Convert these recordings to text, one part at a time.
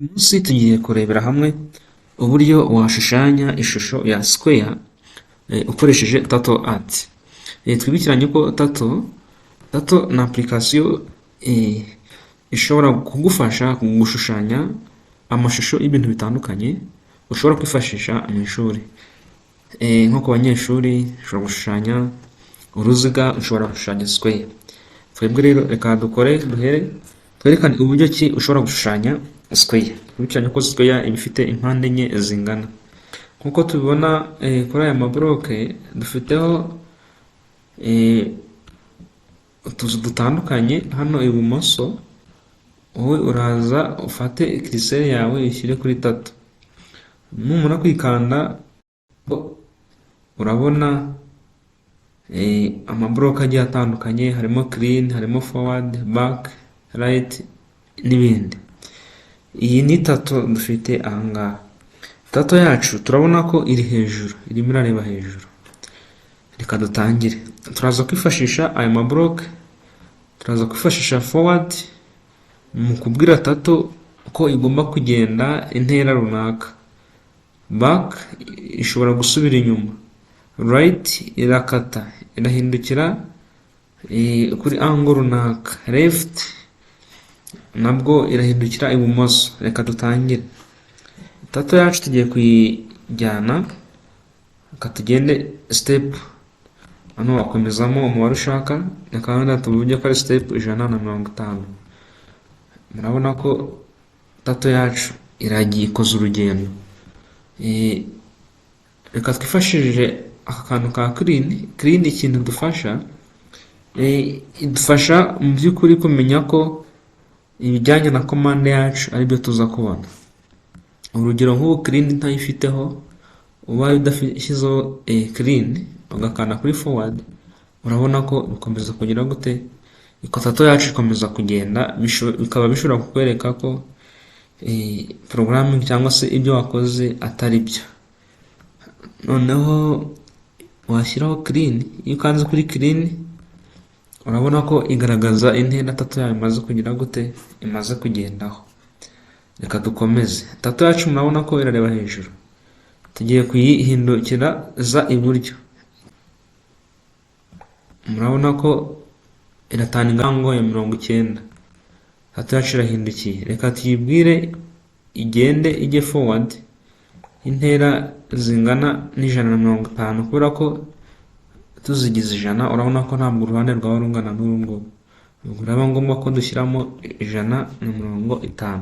Uyu munsi tugiye kurebera hamwe uburyo washushanya ishusho ya square ukoresheje Turtle Art. Twibukiranye ko Turtle ni application ishobora kugufasha gushushanya amashusho y'ibintu bitandukanye ushobora kwifashisha mu ishuri. Nko ku banyeshuri ushobora gushushanya uruziga, ushobora gushushanya square. Twebwe rero reka dukore duhere twerekane uburyo ki ushobora gushushanya square. Twibukiranye ko square iba ifite impande enye zingana. Nkuko tubibona kuri aya mabloke dufiteho utuzu dutandukanye. Hano ibumoso wowe uraza ufate curseur yawe uyishyire kuri tatu, numara kwikanda urabona amabloke agiye atandukanye, harimo clean, harimo forward, back, right n'ibindi. Iyi ni turtle dufite ahangaha. Turtle yacu turabona ko iri hejuru, irimo irareba hejuru. Reka dutangire. Turaza kwifashisha aya mabloke, turaza kwifashisha forward mu kubwira turtle ko igomba kugenda intera runaka, back ishobora gusubira inyuma, right irakata irahindukira kuri angle runaka, left nabwo irahindukira ibumoso. Reka dutangire. Turtle yacu tugiye kuyijyana, reka tugende step. Hano wakomezamo umubare ushaka, reka wenda tuvuge ko ari step 150. Murabona ko turtle yacu iragiye ikoze urugendo. Reka twifashishije aka kantu ka clean. Clean ikintu idufasha, idufasha mu by'ukuri kumenya ko ibijyanye na commande yacu aribyo tuza kubona. Urugero nk'ubu clean ntayifiteho, ubaye udashyizeho clean ugakanda kuri forward, urabona ko bikomeza kugira gute, turtle yacu ikomeza kugenda, bikaba bishobora kukwereka ko programming cyangwa se ibyo wakoze atari byo. Noneho washyiraho clean, iyo ukanze kuri clean urabona ko igaragaza intera turtle yawe imaze kugira gute, imaze kugendaho. Reka dukomeze. Turtle yacu murabona ko irareba hejuru, tugiye kuyihindukira za iburyo. Murabona ko iratanga angle ya 90. Turtle yacu irahindukiye, reka tuyibwire igende ijye forward intera zingana n'150, kubera ko tuzigize 100 urabona ko ntabwo uruhande rwaba rungana n'uru nguru. Ubwo biraba ngombwa ko dushyiramo 150.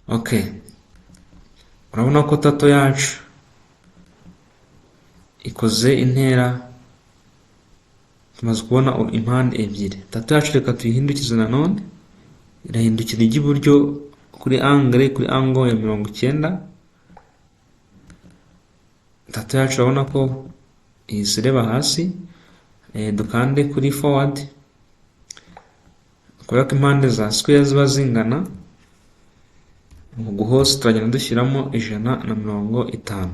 Okay, urabona ko turtle yacu ikoze intera, tumaze kubona impande ebyiri. Turtle yacu reka tuyihindukize nanone, irahindukira ijya iburyo kuri angle, kuri angle ya 90. Turtle yacu urabona ko ihise ireba hasi. Dukande kuri forward, kubera ko impande za square ziba zingana, ubwo hose turagenda dushyiramo 150.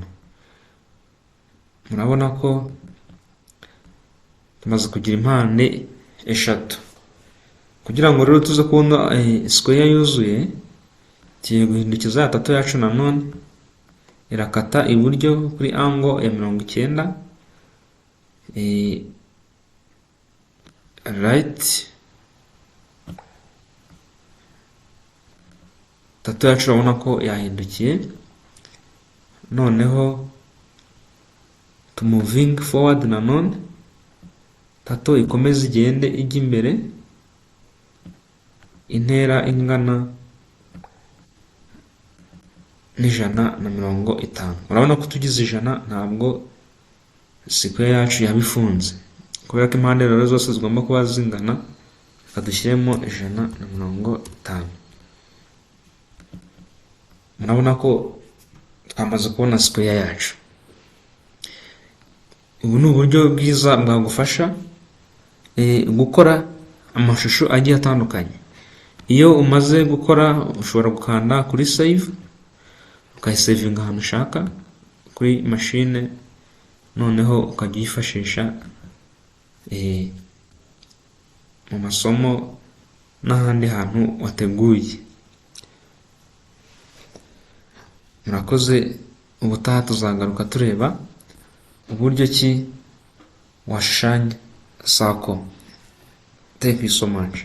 Murabona ko tumaze kugira impande eshatu. Kugira ngo rero tuze kubona square yuzuye, tugiye guhindukiza ya turtle yacu nanone, irakata iburyo kuri angle ya 90, right. Turtle yacu urabona ko yahindukiye. Noneho tumuvinge forward nanone, turtle ikomeze igende ijya imbere intera ingana n'150. Urabona ko tugize 100 ntabwo square yacu yaba ifunze, kubera ko impande rero zose zigomba kuba zingana. Reka dushyiremo 150. Murabona ko twamaze kubona square yacu. Ubu ni uburyo bwiza bwagufasha gukora amashusho agiye atandukanye. Iyo umaze gukora ushobora gukanda kuri save, ukayisevinga ahantu ushaka kuri mashine, noneho ukajya uyifashisha mu masomo. n'ahandi hantu wateguye. Murakoze, ubutaha tuzagaruka tureba uburyo ki washushanya circle. Thank you so much.